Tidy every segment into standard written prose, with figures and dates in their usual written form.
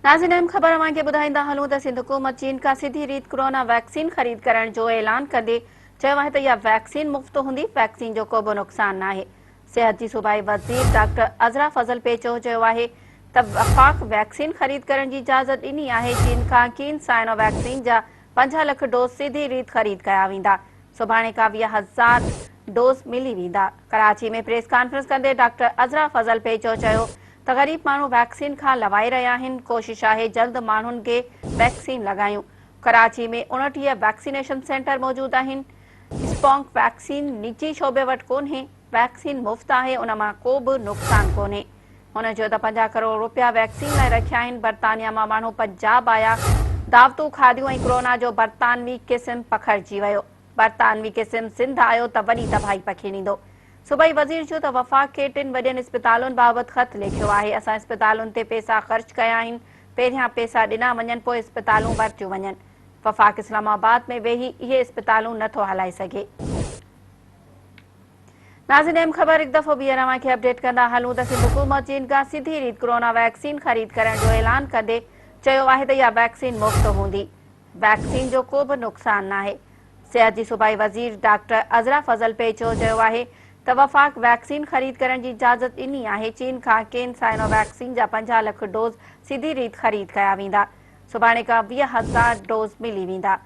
ناظرين اهم خبر اوهان کي ٻڌائيندا هلون ته سنڌ حڪومت چين کان سڌي ريت ڪورونا ويڪسين خريد ڪرڻ جو اعلان ڪندي چيو آهي ته اها ويڪسين مفت هوندي، ويڪسين جو ڪوبه نقصان ناهي. صحت جي صوبائي وزير ڊاڪٽر عذرا فضل پيچوهو چيو آهي ته وفاق ويڪسين خريد ڪرڻ جي اجازت ڏني آهي، چين کان ڪين سائنو ويڪسين جا 50 لک ڊوز سڌي ريت خريد ڪيا ويندا، سڀاڻي کان 20 هزار ڊوز ملي ويندا. ڪراچي ۾ پريس ڪانفرنس ڪندي ڊاڪٽر عذرا فضل پيچوهو چيو ته غريب ماڻهو ويڪسين کان لوائي رهيا آهن، ڪوشش آهي جلد ماڻهن کي ويڪسين لڳايون، ڪراچي ۾ 29 ويڪسينيشن سينٽر موجود آهن، اسپونڪ ويڪسين نجي شعبي وٽ ڪونهي، ويڪسين مفت آهي ان مان ڪو به نقصان ڪونهي. هن چيو ته 50 ڪروڙ رپيا ويڪسين لاء رکيا آهن، برطانيا مان ماڻهو پنجاب آيا، دعوتون کاڌيون ۽ ڪرونا جو برطانوي قسم پکڙجي ويو، برطانوي قسم سنڌ آيو ته وڏي تباهي پکيڙيندو. صوبائي وزير چيو ته وفاق کي ٽن وڏين اسپتالن بابت خط لکيو آهي، اسان اسپتالن تي پئسا خرچ ڪيا آهن، پهريان پئسا ڏنا وڃن پوء اسپتالون ورتيون وڃن، وفاق اسلام آباد ۾ ويهي اهي اسپتالون نٿو هلائي سگهي. ناظرين اهم خبر هڪ دفعو ٻيهر اوهان کي اپڊيٽ ڪندا هلون ته سنڌ حڪومت چين کان سڌي ريت ڪورونا ويڪسين خريد ڪرڻ جو اعلان ڪندي چيو آهي ته اها ويڪسين مفت هوندي، ويڪسين جو ڪو به نقصان ناهي. صحت جي صوبائي وزير ڊاڪٽر عذرا فضل پيچوهو چيو آهي ته وفاق ويڪسين خريد ڪرڻ جي اجازت ڏني آهي، چين کان ڪين سائنو ويڪسين جا 50 لک ڊوز سڌي ريت خريد ڪيا ويندا، سڀاڻي کان 20 هزار ڊوز ملي ويندا.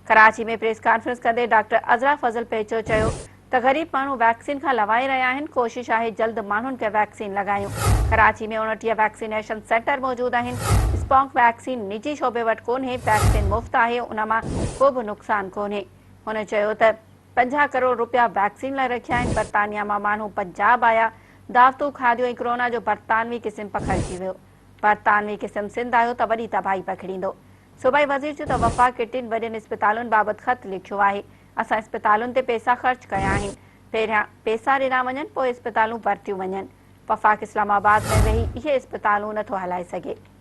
ڪراچي ۾ پريس ڪانفرنس ڪندي ڊاڪٽر عذرا فضل پيچوهو چيو ته غريب ماڻهو ويڪسين کان لوائي رهيا آهن، ڪوشش آهي جلد ماڻهن کي ويڪسين لڳايون، ڪراچي ۾ 29 ويڪسينيشن سينٽر موجود آهن، اسپونڪ ويڪسين نجي شعبي وٽ ڪونهي، ويڪسين مفت آهي ان مان ڪو به نقصان ڪونهي. هن چيو ته 50 ڪروڙ رپيا ويڪسين لاء رکيا آهن، برطانيا مان ماڻهو پنجاب آيا، دعوتون کاڌيون ۽ ڪرونا جو برطانوي قسم پکڙجي ويو، برطانوي قسم سنڌ آيو ته وڏي تباهي پکڙيندو. صوبائي وزير چيو ته وفاق کي ٽن وڏين اسپتالن بابت خط لکيو آهي، اسان اسپتالن تي پئسا خرچ ڪيا آهن، پهريان پئسا ڏنا وڃن پوء اسپتالون ورتيون وڃن، وفاق اسلام آباد ۾ ويهي اهي اسپتالون نٿو هلائي سگهي.